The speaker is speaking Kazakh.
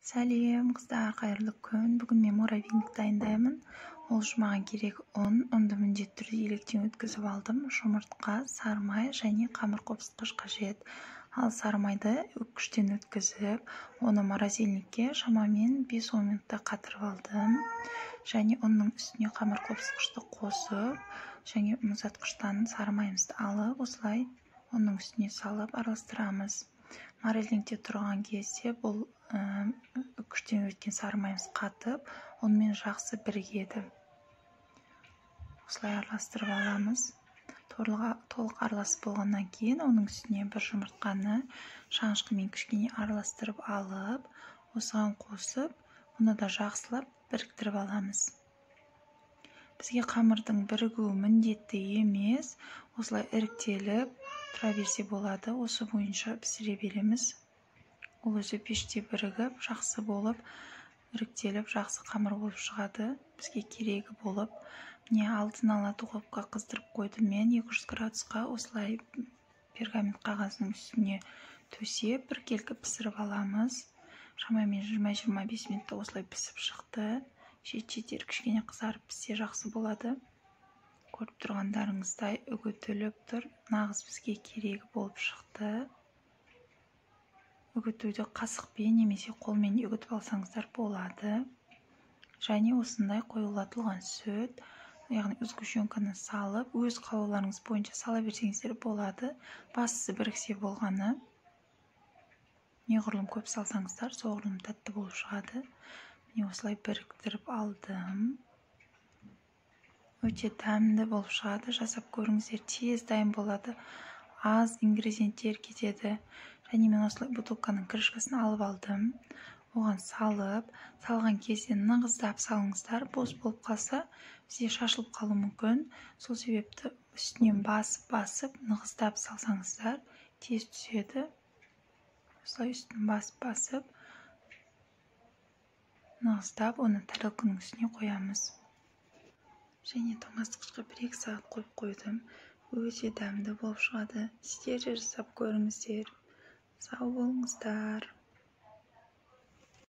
Сәлем, қыздар, қайырлы күн. Бүгін мен муравейник дайындаймын. Ол үшін маған керек ұн. Ұнды міндетті түрде електен өткізіп алдым. Жұмыртқа, сары май және қамыр қопсытқыш қажет. Ал сары майды үккіштен өткізіп, оны морозильникке шамамен 5-10 минутта қатырып алдым. Және ұнның үстіне қамыр қопсытқышты қосып, және мұздатқыштан сары майымызды алып, осылай ұнның үстіне салып араластырамыз. Морозильникте тұрған кезде бұл үккіштен өткен сары майымыз қатып, ұнмен жақсы бірігеді. Осылай араластырып аламыз. Толық араласып болғаннан кейін оның үстіне бір жұмыртқаны шанышқымен кішкене араластырып алып, осыған қосып, оны да жақсылап біріктіріп аламыз. Бізге қамырдың бірігуі міндетті емес, осылай іріктеліп тұра берсе болады. Осы бойынша пісіре береміз. Ол өзі пеште бірігіп, жақсы болып, іріктеліп, жақсы қамыр болып шығады. Бізге керегі болып. Міне, алдын ала духовка қыздырып қойдым мен 200 градусқа. Осылай пергамент қағазының үстіне төсеп, біркелкі пісіріп аламыз. Шамамен 20-25 минутта осылай пісіп шықты. Шет-шеттері кішкене қызарып піссе жақсы болады. Көріп тұрғандарыңыздай үгітіліп тұр. Нағыз бізге керегі болып шықты. Үгітуді қасықпен немесе қолмен үгітіп алсаңыздар болады. Және осындай қоюлатылған сүт, яғни сгущенканы салып, өз қалауларыңыз бойынша сала берсеңіздер болады. Бастысы біріксе болғаны. Неғұрлым көп салсаңыздар, соғұрлым тәтті болып шығады. Міне, осылай біріктіріп алдым. Өте дәмді болып шығады. Жасап көріңіздер, тез дайын болады. Аз ингредиенттер кетеді. Және мен осылай бутылканың крышкасын алып алдым. Оған салып, салған кезде нығыздап салыңыздар. Бос болып қалса, бізде шашылып қалуы мүмкін. Сол себепті үстінен басып-басып нығыздап салсаңыздар, тез түседі. Осылай үстін басып-басып нығыздап, оны тарелканың үстіне қоямыз. Және тоңазытқышқа 1-2 сағат қойып қойдым. Өте дәмді болып шығады. Сіздер де жасап көріңіздер. Сау болыңыздар.